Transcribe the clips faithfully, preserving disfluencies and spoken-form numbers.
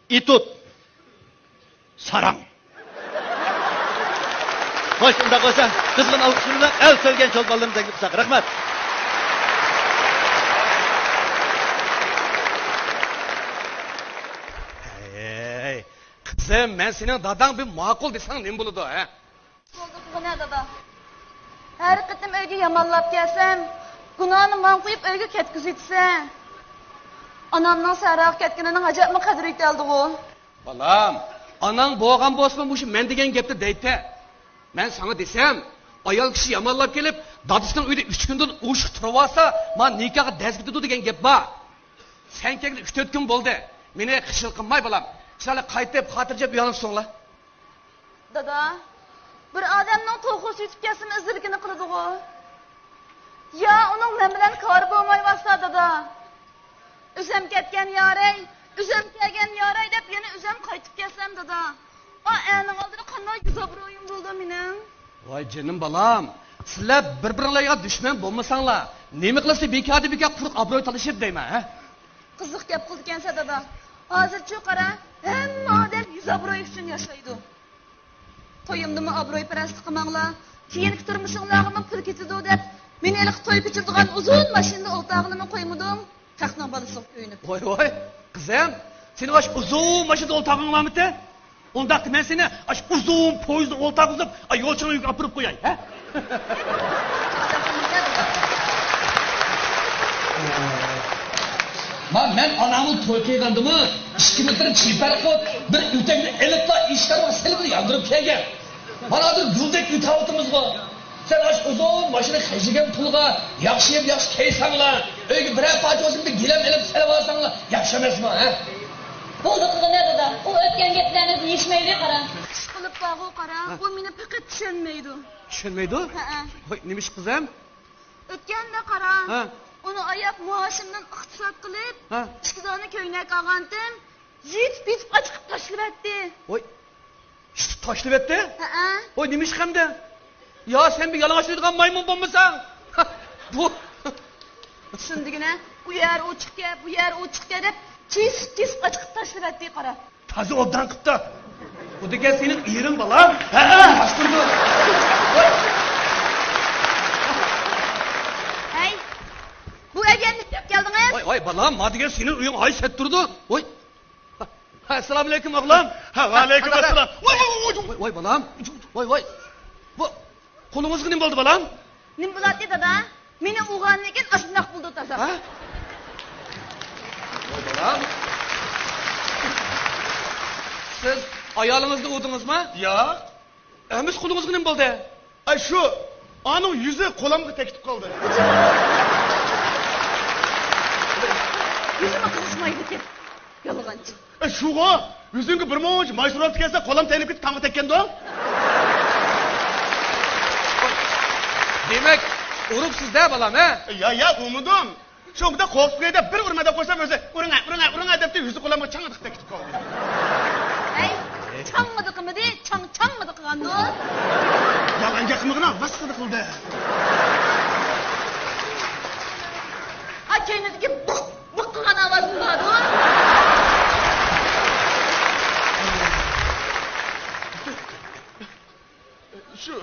ئېتوت. ساراڭ. خوش، ئۇنداق بولسا، قىزغىن ئالقىشلىرىمىز بىلەن ئەل سۆيگەن چولپانلىرىمىزنى تەكلىپ قىلساق. رەھمەت. ھەي، قىزىم، مەن سېنىڭ داداڭ بىر ماقۇل دېسەڭ نېمە بولىدۇ، ھە؟ بولدى قىلغىنە دادا. ھەر قېتىم ئۆيگە يامانلاپ كەلسەم، گۇناھنى ماڭا قويۇپ ئۆيگە كەتكۈزۈۋېتىسەن. ئانامنىڭ سەھراغا كەتكىنىنىڭ ئەجەبمۇ قەدرى يېتەلدىغۇ؟ بالام، ئاناڭ بولغان بولسىمۇ مۇشۇ مەن دېگەن گەپنى دەيتتى. مەن ساڭا دېسەم، ئايال كىشى يامانلاپ كېلىپ، دادىسىنىڭ ئۆيىدە ئۈچ كۈندىن ئوشۇق تۇرۇۋالسا، ما نىكاھقا دەز كېتىدۇ دېگەن گەپ بار. سەن كەلگىلى ئۈچ تۆت كۈن بولدى. مېنى خىجىل قىلماي، بالام. چىرايلىق قايتىپ، خاتىرجەم ئۆيۈڭلارغا سىڭلار. دادا، بىر ئادەمنىڭ توخۇسى يېتىپ كەلسىمۇ ئىزدىرىكىنى قىلىدىغۇ. يا ئۇنىڭ مەن بىلەن كارى بولمايۋاتسا، دادا. ئۆزەم كەتكەن يارەي، ئۆزەم كەلگەن يارەي دەپ يەنە ئۆزەم قايتىپ كەلسەم، دادا. ئا، ئەرنىڭ ئالدىدا قانداق يۈز ئابرۇيۇم بولىدۇ مېنىڭ؟ ۋاي جېنىم بالام، سىلەر بىر-بىرىڭلارغا دۈشمەن بولمىساڭلار، نېمە قىلىسىلەر بىكاردىن بىكار قۇرۇق ئابرۇي تالىشىپ دەيمەن، ھە؟ قىزىق گەپ قىلىدىكەنسەن دادا. ھازىرچۇ قارا، ھەممە ئادەم يۈز ئابرۇي ئۈچۈن ياشايدۇ. تويۇمدىمۇ ئابرۇي پەرەسلىك قىلماڭلار، كېيىنكى تۇرمۇشۇڭلارغىمۇ پۇل كېتىدۇ دەپ، مېنى ھېلىقى توي كۆچۈرىدىغان ئۇزۇن ماشىنىدا ئولتۇرغىلىمۇ قويمىدۇڭ، خەقنىڭ بالىسىغا كۆيۈنۈپ. ۋاي ۋاي، قىزىم، سېنىڭ ئاشۇ ئۇزۇن ماشىنىدا ئولتۇرغىنىڭ بارمىتى؟ ئۇنداقتا مەن سېنى ئاشۇ ئۇزۇن پويىزدا ئولتۇرغۇزۇپ، ئا، يولچىنىڭ ئۆيىگە ئاپىرىپ قوياي، ھە؟ ما، مەن ئانامنى توي قىلغاندىمۇ ئىككى مېتىر چىپەر قۇت، بىر ئۆتەكنى ئېلىپلا ئىشكارغا سېلىپلا ياندۇرۇپ كەلگەن. مانا ھازىر گۈلدەك ئۆتۈۋاتىمىزغۇ. سەن ئاشۇ ئۇزۇن ماشىنا خەجلىگەن پۇلغا ياخشى يەپ، ياخشى كىيسەڭلا، ئۆيگە بىرەر پارچە بولسا بىر گىلەم ئېلىپ سېلىۋالساڭلا ياخشى ئەمەسمۇ، ھە؟ بولدى قىلغىنە دادا، ئۇ ئۆتكەن گەپلەرنى دېيىشمەيلى قارا. ئىشقىلىپ بارغۇ قارا، ھە. ئۇ مېنى پېقىت چۈشەنمەيدۇ. چۈشەنمەيدۇ؟ ھەئە. ۋاي، نېمە ئىش قىزىم؟ ئۆتكەندە قارا، ھە. ئۇنى ئاياپ مائاشىمدىن ئىقتىساد قىلىپ، ھە. ئىككى دانە كۆينەك ئالغانتىم، يېتىپ-يېتىپ ئاچىقىپ تاشلىۋەتتى. ۋاي، ئىشتىپ تاشلىۋەتتى؟ ھەئە. ۋاي، نېمە ئىش ئەمدى؟ يا، سەن بىر يالىڭاچ يۈرىدىغان مايمۇن بولمىساڭ. بۇ. شۇندىكىنە، ئۇ يەر ئوچۇقكەن، بۇ يەر ئوچۇقكەن دەپ، كېسىپ-كېسىپ ئاچىقىپ تاشلىۋەتتى، قارا. تازا ئوبدان قىپتۇ. بۇ دېگەن سېنىڭ ئېرىڭ، بالام. ھەئە، باشقۇرىدۇ. ھەي، بۇ ئەگەر نېمە دەپ كەلدىڭىز؟ ۋاي، ۋاي، بالام، ما دېگەن سېنىڭ ئۆيۈڭ ھاي سەت تۇرىدۇ. ۋاي. ھە، ئەسسالامۇئەلەيكۇم، ئوغلۇم. ھە، ۋەئەلەيكۇم ئەسسالام. ۋاي، ۋاي، ۋاي، ۋاي. ۋاي، ۋاي، بالام. ۋاي، ۋاي. بۇ قولىڭىزغا نېمە بولدى، بالام؟ نېمە بولاتتى، دادا؟ مېنى ئۇرغاندىن كېيىن ئاشۇنداق بولدى تازا. ھە؟ ۋاي، بالام. سىز ئايالىڭىزنى ئۇردىڭىزمۇ؟ ياق. ئەمىسە قولىڭىزغا نېمە بولدى؟ ئاي، شۇ، ئانىڭ يۈزى قولامغا تەگىپ قالدى. يۈزىمۇ قىزىشمايدىكەن. يالغانچى. ئە، شۇغۇ، يۈزۈڭگە بىر مۇنچە ماي سۇرۇۋاپتىكەنسەن، قولام تەينەپ كېتىپ تامغا تەگكەندۇ. دېمەك، ئۇرۇپسىز-دە، بالام، ھە؟ يا، يا، ئۇرمىدىم. شۇ بىردەم قورقۇپ كەتتى، بىر ئۇرما دەپ قويسام، ئۆزى ئۇرۇڭە، ئۇرۇڭە، ئۇرۇڭە دەپتۇ، يۈزى قولامغا چاڭ تەگىپ قالدى. ھەي، چاڭمىدى قىلمىدى، چاڭ، چاڭمىدى قىلغاندۇ. يالغان گەپ قىلمىغىنا، ۋاسقىدە قىلدى. ئا، كەينىدىكى بۇق، بۇق قىلغان ئاۋازمۇ باردۇ. شۇ،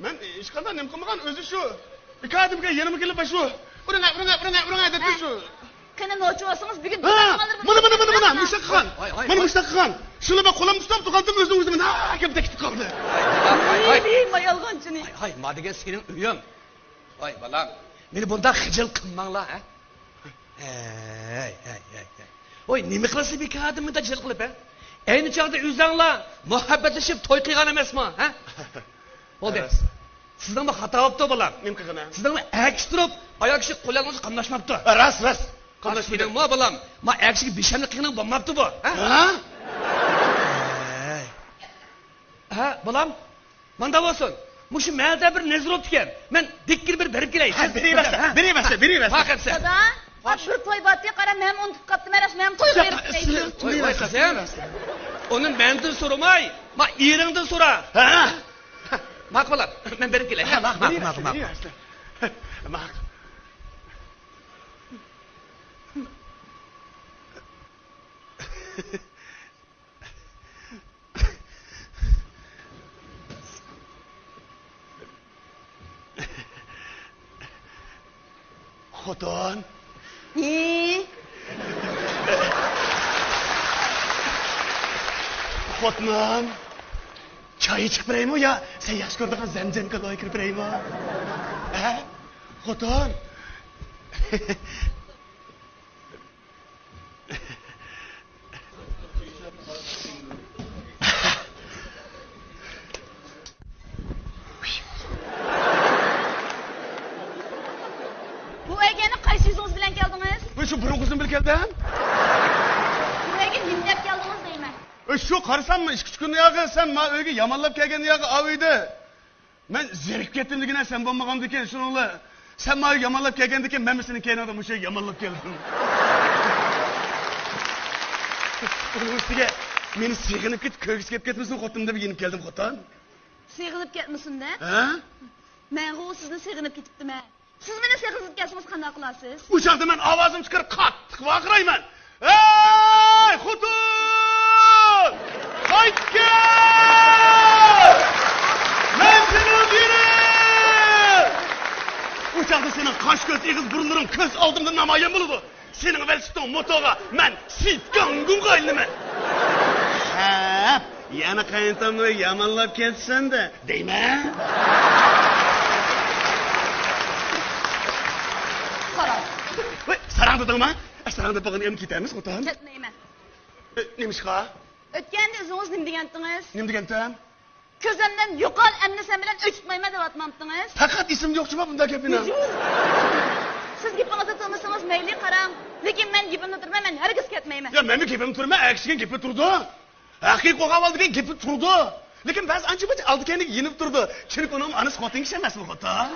مەن ھېچقانداق نېمە قىلمىغان، ئۆزى شۇ. بىكاردىمكەن يېنىما كېلىپ شۇ، ئۇرۇڭە، ئۇرۇڭە، ئۇرۇڭە، ئۇرۇڭە دەپتۇ شۇ. قېنى نوچى بولسىڭىز بۈگۈن ھە، مانا، مانا، مانا، مانا، مۇشۇنداق قىلغان. ھاي، ھاي، مانا ھاي. مۇشۇنداق قىلغان. شۇنى مەن قولۇمدا تۇتۇپ تۇرغانتىم، ئۆزىنىڭ ئۆزىنى مۇنداق كېلىپ تېگىپ قالدى. ھاي، ھاي، ھاي. ھاي، ھاي، ما دېگەن سېنىڭ ئۆيۈڭ. ۋاي بالام، مېنى بۇنداق خىجىل قىلماڭلار، ھە؟ ھەي، ھەي، ھەي، ھەي. ۋاي، نېمە قىلىسىز بىكاردىن مۇنداق جىل قىلىپ، ھە؟ ئەينى چاغدا ئۆزەڭلار مۇھەببەتلىشىپ توي قىلغان ئەمەسمۇ، ھە؟ بولدى. راست. سىزنىڭمۇ خاتا بوپتۇ، بالام. نېمە قىلغىنى؟ سىزنىڭمۇ ئەر كىشى تۇرۇپ، ئايال كىشى قول يالىڭاز قاملاشماپتۇ. راست، راست. قاملاشمىدى. سېنىڭمۇ، بالام، ما ئەر كىشىگە بىشەملىك قىلغىنىڭ بولماپتۇ بۇ، ھە؟ ھە؟ ھەي. ھە، بالام؟ ماندا بولسۇن. مۇشۇ مەھەلدە بىر نەزىر بوپتىكەن. مەن دىككىنە بىر بېرىپ كېلەي. ھە، بېرىۋەرسە، ھە؟ بېرىۋەرسە، بېرىۋەرسە. ھە، قەمسە. دادا، ھە، بىر توي بارتى، قارا، مەن ئۇنتۇپ قاپتىم، ئەمەس، مەن توي بېرىپ كېلەي. ۋاي، ۋاي، قىزىم. ئۇنى مەندىن سورىماي، ما ئېرىڭدىن سورا. ھە؟ ماقۇل، بالام. مەن بېرىپ كېلەي. ھە، ماقۇل، ماقۇل، ماقۇل. ماقۇل. خوتۇن. ھى؟ خوتۇنۇم. چاي ئىچىپ بېرەيمۇ يا سەن ياخشى كۆرىدىغان زەمزەم كالىغا كىرىپ بېرەيمۇ؟ ھە؟ خوتۇن. بۇ ئۆيگە يەنە قايسى يۈزىڭىز بىلەن كەلدىڭىز؟ مەن شۇ بۇرۇنقىسىنى بىلەن كەلدىم. بۇ ئۆيگە نېمە دەپ كەلدىڭىز دەيمەن؟ ئۆي شۇ قارىساممۇ ئىككى ئۈچ كۈن ياغى سەن ما ئۆيگە يامانلاپ كەلگەن ياغى ئاۋىدى. مەن زېرىكىپ كەتتىم دېگىنە سەن بولمىغاندىكىن شۇنىڭلا. سەن ما ئۆيگە يامانلاپ كەلگەندىكىن مەنمۇ سېنىڭ كەينىڭدە مۇشۇ يەرگە يامانلاپ كەلدىم. ئۇنىڭ ئۈستىگە مېنى سېغىنىپ كېتىپ كۆرگۈسى كېلىپ كەتمىسۇن خوتۇن دەپ يېنىپ كەلدىم خوتۇن. سېغىنىپ كەتمىسۇن دە؟ ھە؟ مەنغۇ سىزنى سېغىنىپ كېتىپتىمەن. سىز مېنى سېغىنىپ كەتسىڭىز قانداق قىلارسىز؟ ئۇ چاغدا مەن ئاۋازىمنى چىقىرىپ قاتتىق ۋارقىرايمەن. ھەي، خوتۇن! قايتىپ كەل! مەن سېنىڭ ئېرىڭ! ئۇ چاغدا سېنىڭ قاش، كۆز، ئېغىز، بۇرۇنلىرىڭ كۆز ئالدىمدا نامايان بولىدۇ. سېنىڭ ۋېلىسىپىتىڭ موتوغا مەن سىتكاڭگۇڭغا ئايلىنىمەن. ھە، يەنە قاينىتامنى يامانلاپ كەتسەندە دەيمەن. قارا. ۋاي، ساراڭ دېدىڭما؟ ئە، ساراڭ دەپ بولغان ئەمدى كېتەمىز خوتۇن. كەتمەيمەن. ئە، نېمىشقا؟ ئۆتكەندە ئۆزىڭىز نېمە دېگەنتىڭىز؟ نېمە دېگەنتىم؟ كۆزۈمدىن يوقال، ئەمدى سەن بىلەن ئۆي تۇتمايمەن دەۋاتمامتىڭىز؟ پەقەت ئېسىمدە يوق جۇما بۇنداق گەپ مېنىڭ. سىز گېپىڭىزنى تۇرمىسىڭىز مەيلى، قاراڭ. لېكىن مەن گېپىمنى تۇرىمەن، مەن ھەرگىز كەتمەيمەن. يا، مەنمۇ گېپىمنى تۇرىمەن، ئەگىشكەن گېپى تۇرىدۇ. ھەقىقىي قوغاپ ئالىدىكەن گېپى تۇرىدۇ. لېكىن بەزى ئانچە-مۇنچە ئالدى-كەينىگە يېنىپ تۇرىدۇ. چۈنكى ئۇنىڭ ئانىسى خوتۇن كىشى ئەمەسمۇ خوتۇن.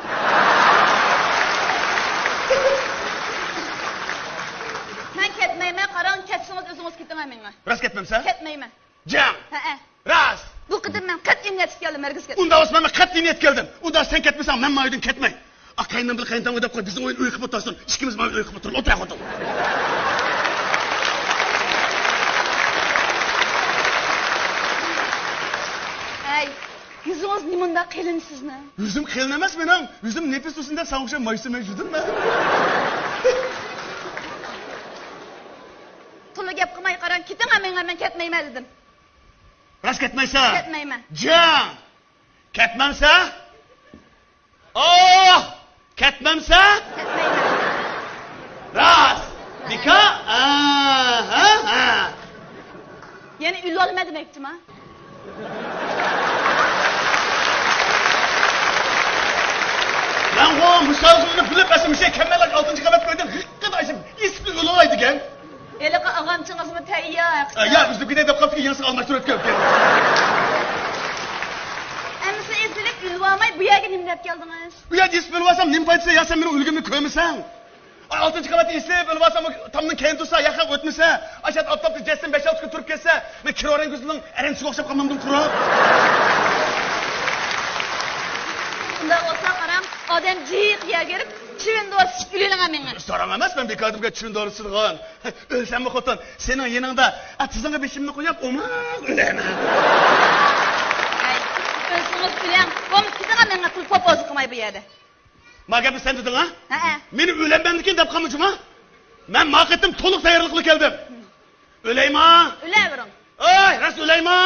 مەن كەتمەيمەن، قاراڭ، كەتسىڭىز ئۆزىڭىز كېتىڭ ھەممىڭلار. راست كەتمەمسەن؟ كەتمەيمەن. جەڭ! ھەئە. راست! بۇ قېتىم مەن قەتئىي نىيەتكە كەلدىم، ھەرگىز كەتمەيمەن. ئۇنداق بولسا مەن قەتئىي نىيەتكە كەلدىم. ئۇنداق سەن كەتمىسەڭ، مەن ما ئۆيدىن كەتمەي. ئاكاينىڭ بىلەن قېيىنتاڭ ئويناپ قوي، بىزنىڭ ئۆينى ئۆي قىلىپ ئولتۇرسۇن. ئىككىمىز ما ئۆي قىلىپ ئولتۇرۇپ ئولتۇراي خوتۇن. ھەي، يۈزىڭىز نېمانداق قېلىن سىزنىڭ؟ يۈزۈم قېلىن ئەمەس مېنىڭ. يۈزۈم نېپىز تۇرسۇن دەپ ساڭا ئوخشاپ مايسىمەي يۈردۈم مەن. تولا گەپ قىلماي قاراڭ، كېتىڭ ھەممىڭلار، مەن كەتمەيمەن دېدىم. راست كەتمەيسەن؟ كەتمەيمەن. جەڭ! كەتمەمسە؟ ئاھ! كەتمەمسە؟ كەتمەيمەن. راست! بىكا؟ ئاھا! يەنە ئۆلۈۋالىمەن دېمەكچىما؟ مەنغۇ مۇشۇ ئارزۇمنى بىلىپ، ئەسلى مۇشۇ كەممەللەك ئالتىنچى قەۋەت كۆردۈم، غىققىدە ئېسىپ ئۆلۈۋالاي دېگەن. ھېلىقى ئاغامچىڭىزمۇ تەييار. ئە، يا، ئۈزۈپ كېتەي دەپ قاپتىكەن، يېڭىسىنى ئالماشتۇرۇپ كەپتىكەن. ئەمىسە ئېسىلىپ ئۆلۈۋالماي بۇ يەرگە نېمە دەپ كەلدىڭىز؟ ئۇ يەردە ئېسىپ ئۆلۈۋالسام نېمە پايدىسى؟ يا سەن مېنىڭ ئۆلگىنىمنى كۆرمىسەڭ. ئالتىنچى قەۋەتتە ئېسىپ ئۆلۈۋالسام، تامنىڭ كەينى تۇرسا، ياقا ئۆتمىسە، ئاشۇ ئاپتاپتا جەستىم بەش-ئالتە كۈن تۇرۇپ كەتسە، مەن كىرورەنگۈزنىڭ ئەرەنچىسىگە ئوخشاپ قالمامدىم قۇرۇق؟ ئۇنداق بولسا قاراڭ، ئادەم جىق يەرگە بېرىپ، چىۋىن دورىسى ئىچىپ ئۆلۈۋېلىڭ ھەممىڭلار. ساراڭ ئەمەس مەن بىكاردىمكەن چىۋىن دورىسى ئىچىدىغان. ئۆلسەممۇ خوتۇن، سېنىڭ يېنىڭدا، ئا، تىزىڭغا بېشىمنى قويۇپ، ئوماق ئۆلەيمەن. ھەي، ئۆلسىڭىز ئۆلەڭ، بولمىسا كېتىڭ ھەممىڭلار، تېلېفون پوزۇ قىلماي بۇ يەردە. ما گەپنى سەن دېدىڭ ھە؟ ھەئە. مېنى ئۆلەممەن دېگىن دەپ قالما جۇما. مەن ما قېتىم تولۇق تەييارلىقلا كەلدىم. ئۆلەيما؟ ئۆلەۋېرىڭ. ئاي، راست ئۆلەيما؟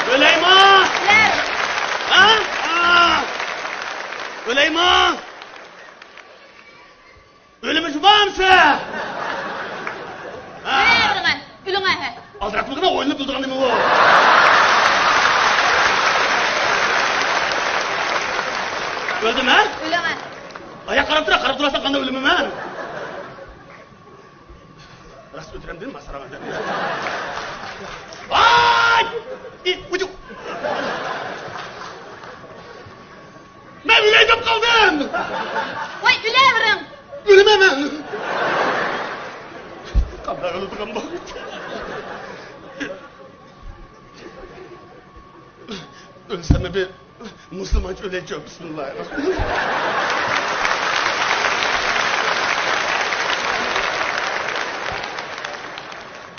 ئۆلەيما؟ ئۆلەۋېرىڭ. ھە؟ ئا! ئۆلەيما؟ ئۆلىمىز بارمىسا؟ ئۆلەۋېرىڭە، ئۆلۈڭە ھە. ئالدىراپ تۇرغىنا ئويلىنىپ تۇرىدىغان نېمە ئۇ؟ ئۆلدۈم ھە؟ ئۆلۈڭە. ئاياق قاراپ تۇرا، قاراپ تۇرساڭ قانداق ئۆلىمەن مەن؟ راست ئۆلتۈرەمدىم، ماساراڭ. ۋاي! ئى، ئۇجۇ! مەن ئۆلەي دەپ قالدىم! ۋاي، ئۆلەۋېرىڭ! ئۆلىمەن مەن! قانداق ئۆلىدىغان بۇ؟ ئۆلسەممۇ بىر مۇسۇلمانچە ئۆلەيچۇ، بىسمىللا.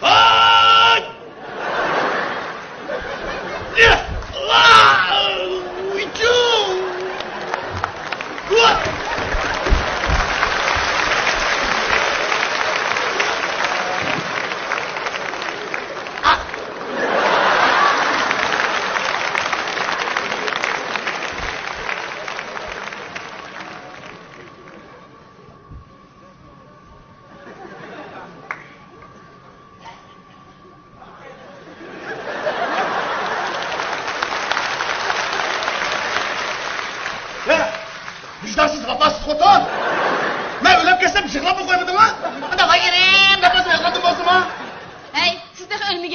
ھاي! ئېھ! ۋاي! ۋىچۇ!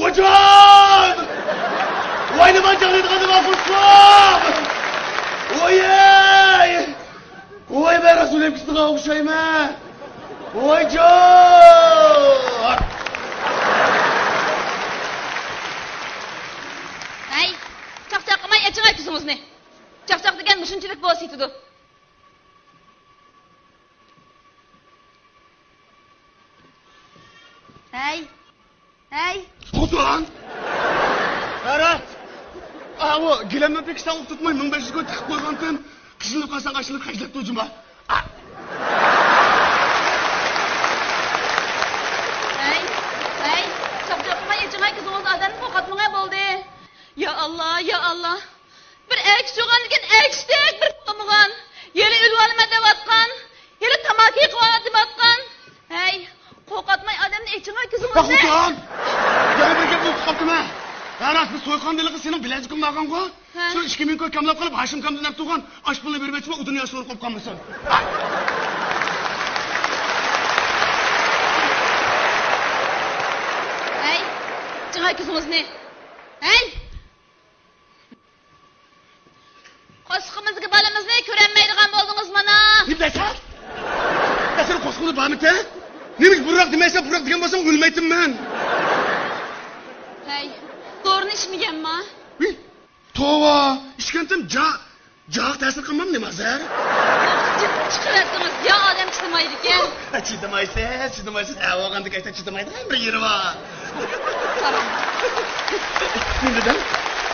ۋايجان! ۋاي نېمە جىغلىدىغان نېمە قۇرسۇم! ۋايەي! ۋاي مەن رەسۇل ئەپكىسىغا ئوخشايمەن! ۋايجان! ھەي، چاقچاق قىلماي ئېچىڭە كۆزىڭىزنى! چاقچاق دېگەن مۇشۇنچىلىك بولسا يېتىدۇ. ھەي! ھەي! خوتۇن! ھەرە! ئاۋۇ گىلەمنىڭ تېكىستىنى ئۇقتۇرتماي مىڭ بەش يۈز كوي تىقىپ قويغانتىم. قىشلىنىپ قالساڭ ئاشلىنىپ خەجلەپ تۇرجۇما. ھەي! ھەي! چاقچاقلىماي ئېچىڭە كۆزىڭىزنى ئادەمنى قورقۇتمىغاي بولدى. يا ئاللا، يا ئاللا. بىر ئەركە چوغاندىكىن ئەركىشتەك بىر بولمىغان. ھېلى ئۆلۈۋالىمەن دەۋاتقان. ھېلى تاماكا يېقىۋالىمەن دەۋاتقان. ھەي، قورقۇتماي ئادەمنى ئېچىڭا كۆزىڭىزنى. خوتۇن! يەنە بىر گەپنى ئۇنتۇپ قاپتىمەن. ھە راست، بىز سويقاندا ھېلىقى سېنىڭ بىلەزۈكۈڭنى ئالغانغۇ؟ ھە. شۇ ئىككى مىڭ كوي كاملاپ قېلىپ ھاشىم كامدىن ئەپ تۇرغان ئاش پۇلىنى بېرىۋەتسىمۇ ئۇ دۇنيا شۇلۇر قوپقانمىسۇن. ھەي، ئېچىڭا كۆزىڭىزنى. ھەي! قورسىقىمىزدىكى بالىمىزنى كۆرەلمەيدىغان بولدىڭىز مانا. نېمە دەيسەن؟ يا سېنىڭ قورسىقىڭدا بارمىكەن؟ نېمىش بۇرراق دېمەيسەن، بۇرراق دېگەن بولساڭ ئۆلمەيتتىم مەن. ھەي، دورىنى ئىچمىگەنما؟ ھى، توۋا، ئىچكەنتىم جا، جاغا تەسىر قىلمامدۇ نېمە ھازىر؟ چىقىۋەتتىڭىز، يا ئادەم چىدىمايدىكەن. چىدىمايسىز، چىدىمايسىز، ئەۋ ئالغاندىكى ئايتا چىدىمايدىغان بىر يېرى بار. ساراڭ. نېمە دېدىڭ؟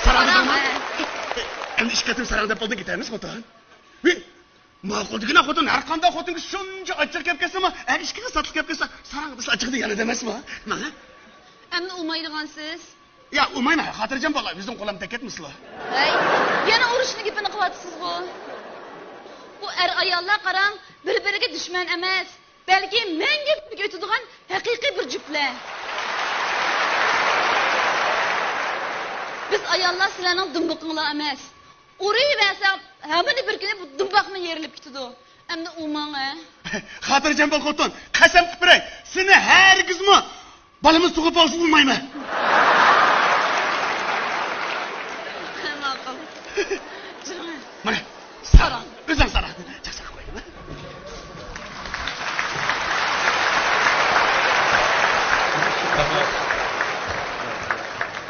ساراڭ دېدىڭمۇ؟ ساراڭ، ھە. ئەمدى ئىككى قېتىم ساراڭ دەپ بولدۇڭ، كېتەرمىز خوتۇن. ۋى، ماقۇل دېگىنە خوتۇن، ھەر قانداق خوتۇنغا شۇنچە ئاچچىق گەپ كەلسىمۇ، ھەر ئىككى قىز تاتلىق گەپ كەلسە، ساراڭ دېسە ئاچچىقىدىن يانىدۇ ئەمەسمۇ؟ مانا. ئەمدى ئۇمايدىغانسىز؟ يا، ئۇمايمەن، خاتىرجەم بولۇڭ، يۈزۈم قولۇم تەگكەتمىسىلا. ھەي، يەنە ئۇرۇشنىڭ گېپىنى قىلىۋاتىسىزغۇ. بۇ ئەر-ئاياللار قاراڭ، بىر-بىرىگە دۈشمەن ئەمەس، بەلكى مەڭگۈ بىرگە ئۆتىدىغان ھەقىقىي بىر جۈپلەر. بىز ئاياللار سىلەرنىڭ دۇمبىقىڭلار ئەمەس. ئۇرۇۋەرسەڭ، ھەممىنى بىر كۈنى بۇ دۇمباقمۇ يېرىلىپ كېتىدۇ. ئەمدى ئۇماڭ، ھە؟ خاتىرجەم بول، خوتۇن. قەسەم تۇتۇپ بېرەي. سېنى ھەرگىزمۇ بالىمىز تۇغۇپ بولسا ئۇرمايمەن.